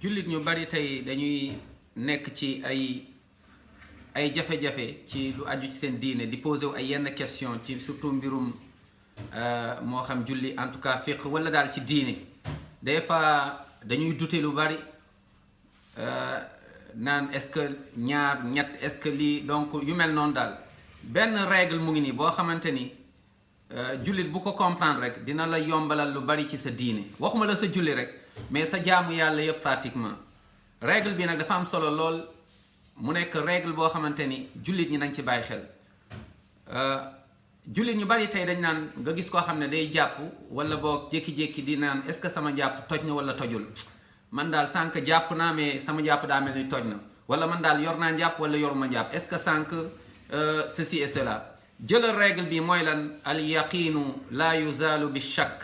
jullit ñu bari tey dañuy nekk ci ay jafe-jafe ci lu aju ci seen diine di posé wu ay yenn question ci surtout mbirum moo xam julli en tout cas fiqh wala daal ci diine des fois dañuy dute lu bari naan est-ce que ñaar ñett est-ce que lii donc yu mel noonu daal benn règle mu ngi nii boo xamante ni jullit bu ko comprendre rek dina la yombalal lu bari ci sa diine waxuma la sa julli rek mais sa jaamu yàlla yëpp pratiquement règle bi nag dafa am solo lool mu nekk règle boo xamante ni jullit ñi nañ ci bàyyi xel jullit ñu bari tey dañ naan nga gis koo xam ne day jàpp wala boog jékki-jékki di naan est-ce que sama jàpp toj na wala tojul man daal sànq jàpp naa mais sama jàpp daa mel ni toj na wala man daal yor naa jàpp wala yoruma jàpp est-ce que sànq ceci et cela jëlal règle bi mooy lan al yaqiinu laa yuzaalu bi shakk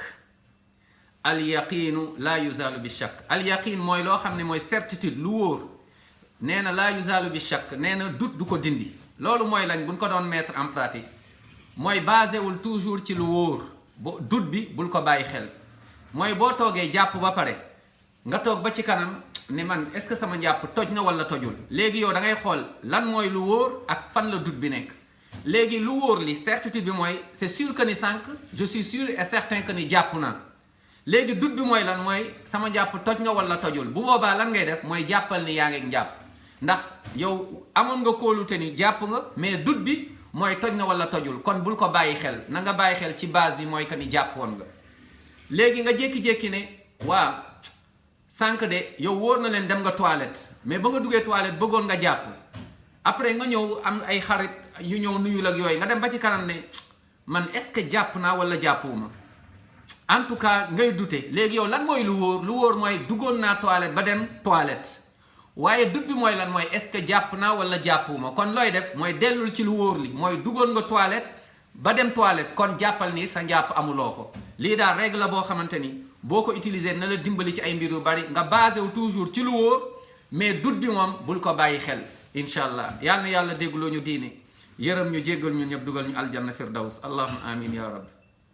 al yaqiinu laa yuzaalu bi shakk al yaqiin mooy loo xam ne mooy certitude lu wóor nee na laa yuzaalu bi shakk nee na doute du ko dindi loolu mooy lañ buñ ko doon mettre en pratique mooy basé wul toujours ci lu wóor bo doute bi bul ko bàyyi xel mooy boo toogee jàpp ba pare nga toog ba ci kanam ne man est-ce que sama njàpp toj na wala tojul léegi yow da ngay xool lan mooy lu wóor ak fan la doute bi nekk léegi lu wóor li certitude bi mooy c'est sûr que ni sànq je suis sûr et certain que ni jàpp naa léegi doute bi mooy lan mooy sama njàpp toj nga wala tojul bu boobaa lan ngay def mooy jàppal ni yaa ngi njàpp ndax yow amoon nga kóolute ni jàpp nga mais doute bi mooy toj na wala tojul kon bul ko bàyyi xel na nga bàyyi xel ci base bi mooy que ni jàppoon nga léegi nga jékki-jékki ne waa sànq de yow wóor na leen dem nga toilette mais ba nga duggee toilette bëggoon nga jàpp après nga ñëw am ay xarit yu ñëw nuyul ak yooyu nga dem ba ci kanam ne man est-ce que jàpp naa wala jàppuwuma en tout cas ngay dute léegi yow lan mooy lu wóor mooy duggoon naa toilette ba dem toilette waaye dut bi mooy lan mooy est-ce que jàpp naa wala jàppuwuma kon looy def mooy dellul ci lu wóor li mooy duggoon nga toilette ba dem toilette kon jàppal ni sa njàpp amuloo ko lii daal règle la boo xamante ni boo ko utiliser na la dimbali ci ay mbir yu bari nga basé wu toujours ci lu wóor mais dut bi moom bul ko bàyyi xel incha allah yal na yàlla déggloo ñu diine yërëm ñu jéggal ñu ñëpp dugal ñu aljanna firdaws allahumma amin ya rab